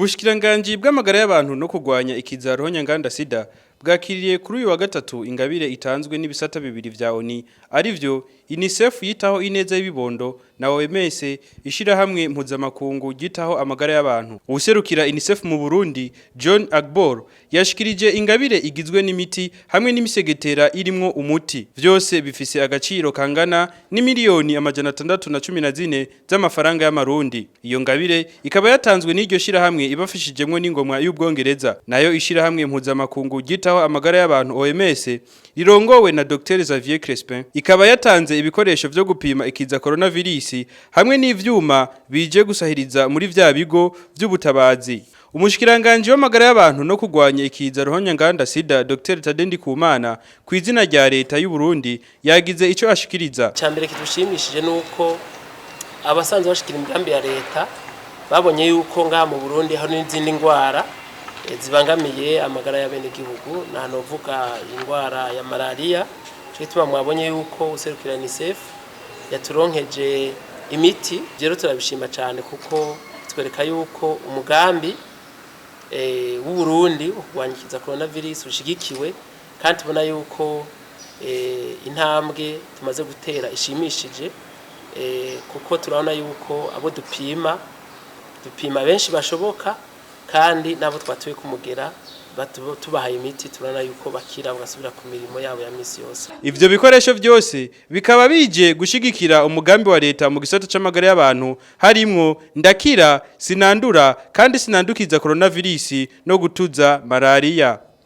Ubushikiranganji bw'amagara y'abantu no kurwanya ikiza ruhonyanganda sida bwakiriye kuri uyu wa gatatu ingabire itanzwe n'ibisata bibiri vya ONU, arivyo UNICEF yitaho ineza y'ibibondo na OMS, ishirahamwe mpuzamakungu ryitaho amagara y'abantu. Uwuserukira UNICEF mu Burundi, John Agbor, yashikirije ingabire igizwe n'imiti hamwe n'imisegetera irimwo umuti. Vyose bifise agaciro kangana n'imiliyoni 614 z'amafaranga y'Amarundi. Iyo ngabire ikaba yatanzwe n'iryo shirahamwe ibafashijemwo n'ingomwa y'Ubwongereza. Nayo ishirahamwe mpuzamakungu ryitaho amagara y'abantu, OMS, rirongowe na Dr Xavier Crespin, ikaba yatanze ibikoresho vyo gupima ikiza coronavirus hamwe n'ivyuma bije gusahiriza muri vya bigo vy'ubutabazi. Umushikiranganje w'amagara y'abantu no kurwanya ikiza ruhonyanganda sida, Dr Tade Ndikumana, ku izina rya leta y'u Burundi yagize ico ashikiriza. Icambere kidushimishije nuko abasanzwe bashikira imigambi ya leta babonye yuko ngaha mu Burundi hari n'izindi ndwara zibangamiye amagara y'abenegihugu, nanovuga indwara ya malaria. Cyo gituma mwabonye yuko userukira UNICEF yaturonkeje imiti. Rero turabishima cyane kuko twereka yuko umugambi w'u Burundi wo kurwanya ikiza coronavirus ushigikiwe, kandi tubona yuko intambwe tumaze gutera ishimishije, kuko turabona yuko abo dupima, dupima benshi bashoboka, kandi n'abo twatuye kumugera tubahaye imiti, turabona yuko bakira bagasubira ku mirimo yabo ya misi yose. Ivyo bikoresho vyose bikaba bije gushigikira umugambi wa leta mu gisata c'amagara y'abantu, harimwo "Ndakira, sinandura kandi sinandukiza coronavirus" no gutuza malaria.